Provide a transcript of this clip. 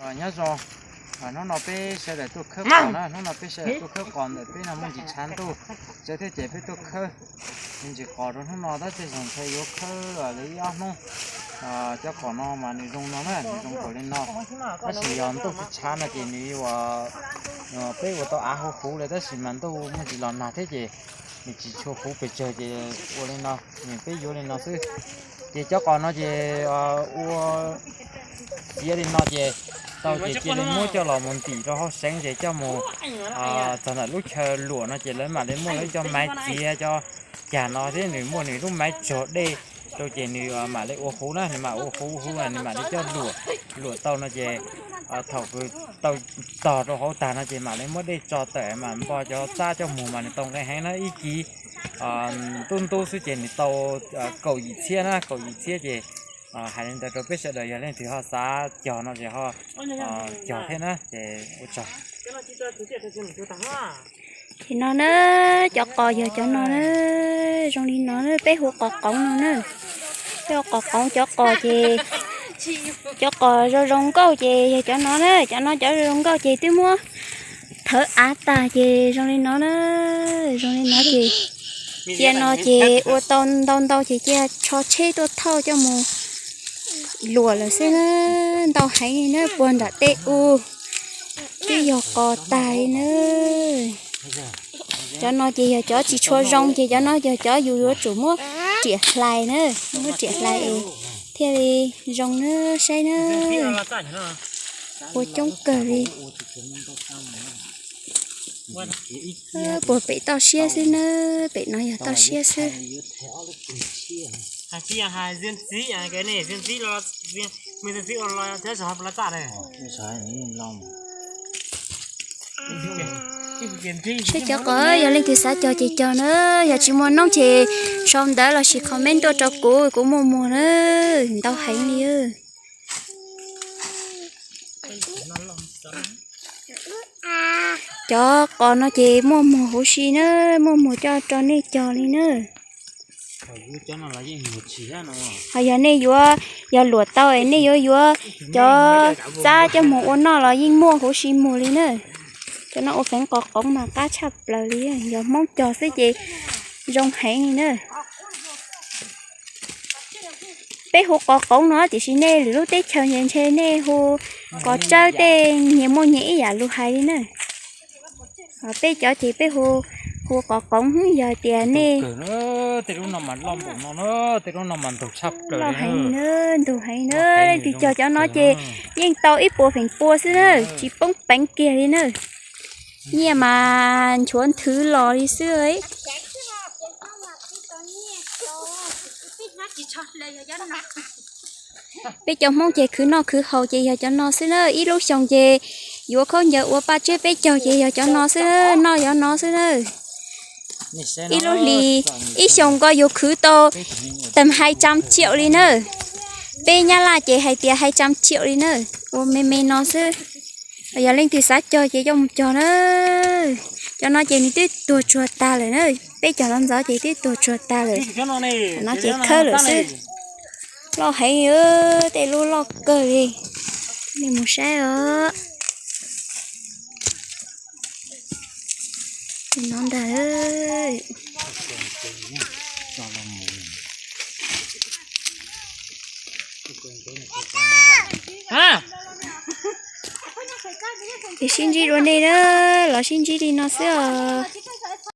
Nyob zoo, hnub no peb sawv daws tuaj khawb qos na, hnub no peb sawv daws tuaj khawb qos ntawm peb no muaj ntsis tshav ntuj, tsaus thiab ces peb tuaj khawb me ntsis qos rau hnub no tab tej zaum ntshe yuav khawb li ib ob hnub. Cov qos no mas nws zoo no na, nws zoo nkaus li no, tab sis yog ntuj tsis tshav no ces nws yuav, peb ua tau av huv huv li tab sis mas ntuj muaj ntsis los nag thiab ces nws tsis tshua huv pes tsawg ces ua li no, peb yuav li no xwb. Ces cov qos no ces ua txiav li no ces tau ces cia li muab coj los mus ntim rau hauv seev ces coj mus txog ntawm lub chaw luam no ces lawv mam li muaj lawv cov maiv txiav cov cag no thiab nws muaj nws lub maiv tsog dej rau ces nws mam li ua huv na, nws mam ua huv huv nws mam li coj luam, luam tau no ces thaum tau tog rau hauv tag no ces mam li muab dej tso tawm mam npo cov txab coj mus mas nws tau nqi heev na, ib kis ntub ntub xwb ces nws tau kaum yim txhiab na, kaum yim txhiab ces hais li ntawd rau peb sawv daws yog leej twg ho xav cog no ces ho cog thiab na ces ua tsaug. Ces no na, cov qos yog cov no na, zoo li no na, peb hu qos qoov no na. Peb hu qos qoov, cov qos ces, cov qos zoo zoo nkauj ces yog cov no na, cov no cov zoo zoo nkauj ces twb muab thawv av tag ces zoo li no na, zoo li no ces cia no ces ua tau ntau ntau ces cia tsho tsheb tuaj thauj coj mus luam lawm xwb na, ntau heev li na, puag nram tej u twb yog qos tag li na. Cov no ces yog cov tsis tshua zoo ces cov no yog cov yus yuav tsum muab riam hlais na, muab riam hlais es thiaj li zoo na, saib na, ua coob kawg li. Puag pem toj siab xwb na, pem no yog toj siab xwb. Saib cov qos, yog leej twg xav cog ces cog na, yog tsis muaj noob ces sau ntawv los sis comment tuaj rau kuv, kuv muaj muag na, ntau heev li. Cov qos no ces muaj muag huv si na, muaj muag coj rau nej cog li na. Ho yog nej yuav, yog luam tau es nej yuav yuav cov txab coj mus ua noj los yeej muaj huv si muag li na. Cov no ua feev qos qoov mas qab tshaj plaws li, yog Hmoob cog xwb ces zoo heev li na. Peb hu qos qoov no tiam sis nej lwm lub teb chaws ntshe nej hu qos tsawb tej, nyias muaj nyias ib yam lus hais li na. Peb cov ces peb hu, hu qos qoov, yog tias nej, tej lub no mas loj npaum no, tej lub no mas ntug tshaj plaws, loj heev na, ntug heev na. Leej twg cog cov no ces yeej tau ib puas feem pua xwb na, tsis poob peev kiag li na. Nyiaj mas nchuav nthwv los li xwb. Peb cov Hmoob ces khwv noj khwv haus ces yog cov no xwb na, ib lub xyoo ces yuav khaub ncaws ua paj tsiab peb caug ces yog cov no xwb, noj cov no xwb na. Ib lub hlis, ib xyoos ko yus khwv tau tag hais tsam tsiaum li na. Peb Nyab Laj ces hais tias hais tsam tsiaum li na, ua me me no xwb. Yog leej twg xav cog ces coj mus cog na. Cov no ces nws twb tuag tsuag tag lawm na, peb cog los ntxov ces twb tuag tsuag tag lawm, no ces khawb lawm xwb. Loj heev, tej lub loj kawg li, nej mus saib os. No ntag. Ces sib ntsib dua nej na, los sib ntsib li no xwb os.